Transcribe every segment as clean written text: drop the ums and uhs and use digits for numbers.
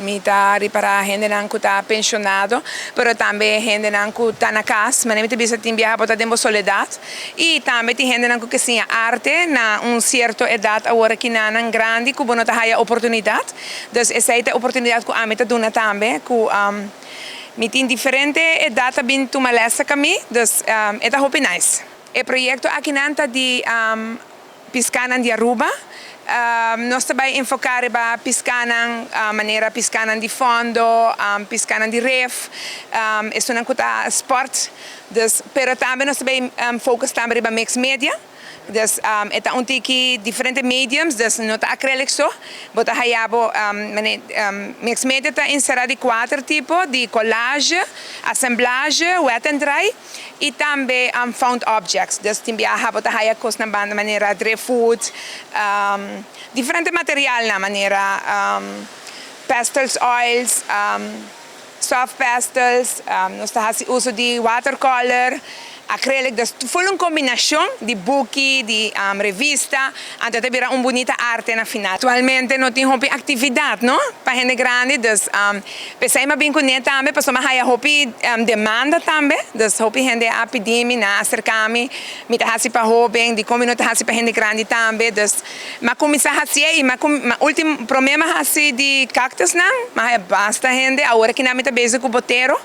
Mi ta ripara hendenan cu ta pensionado, pero tambe hendenan cu ta na cas. Manera mi ta bisa, tin biaha bo ta den bo soledad. Y tambe tin hendenan cu ke siña arte na un cierto edad, awor aki nan grandi, cu bo no ta haya oportunidad. Dus esey ta oportunidad cu ami ta duna tambe, cu mi tin diferente edad ta bin tuma les cu mi, dus e ta hopi nice. E proyecto aki nan ta di piscanan di Aruba. Nos ta bay enfoca riba piscanan manera piscanan di fondo, piscanan di rif, esunnan cu ta sport. Dus, pero tambe nos ta bay focus tambe riba mixed media. Dus e ta un tiki diferente mediums, dus no ta acrylic so. Bo ta haya bo mixed media ta encera di cuater tipo di collage, assemblage, wet and dry y tambe found objects. Dus tin biaha bo ta haya cos na banda manera driftwood, diferente material na manera pastels, oils, soft pastels, nos ta haci uso di watercolor, acrylic, dus full un combinacion di buki, di revista, anto ta bira un bunita arte na final. Actualmente no tin hopi actividad, no? Pa hende grandi, dus pesey m'a bin cune tambe, paso m'a haya hopi demanda tambe, dus hopi hende a pidi mi, nan a acerca mi, mi ta hasi pa hoben, di con mi no ta hasi pa hende grandi tambe, dus m'a cuminsa hasi y m'a ultimo prome m'a hasi di cactus nan, m'a haya basta hende, awor aki nan mi ta bezig cu Botero,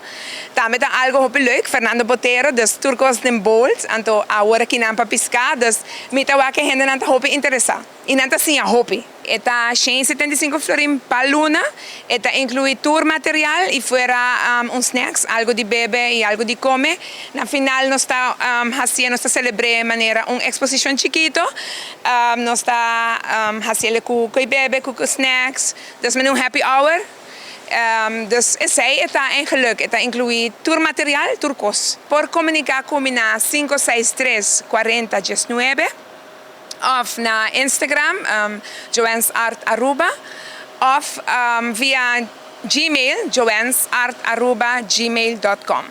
tambe ta algo hopi leuk, Fernando Botero, dus tur cos den bold, anto awor aki nan pa pisca, dus mi ta wak hende nan ta hopi interesa. Y nan ta siña hopi. E ta 175 florin pa luna, e ta inclui tur material y fuera un snacks, algo di bebe y algo di come. Na final nos ta haciendo, nos ta celebrando manera un exposicion chikito, nos ta haciendo cu bebe, cu snacks, dus met un happy hour. Dus esey ta eigenlijk, e ta inclui tur material, tur cos. Por comunica cu mi na 563 40 19 of na Instagram, Joanne's Art Aruba, of via Gmail, joannesartaruba@gmail.com.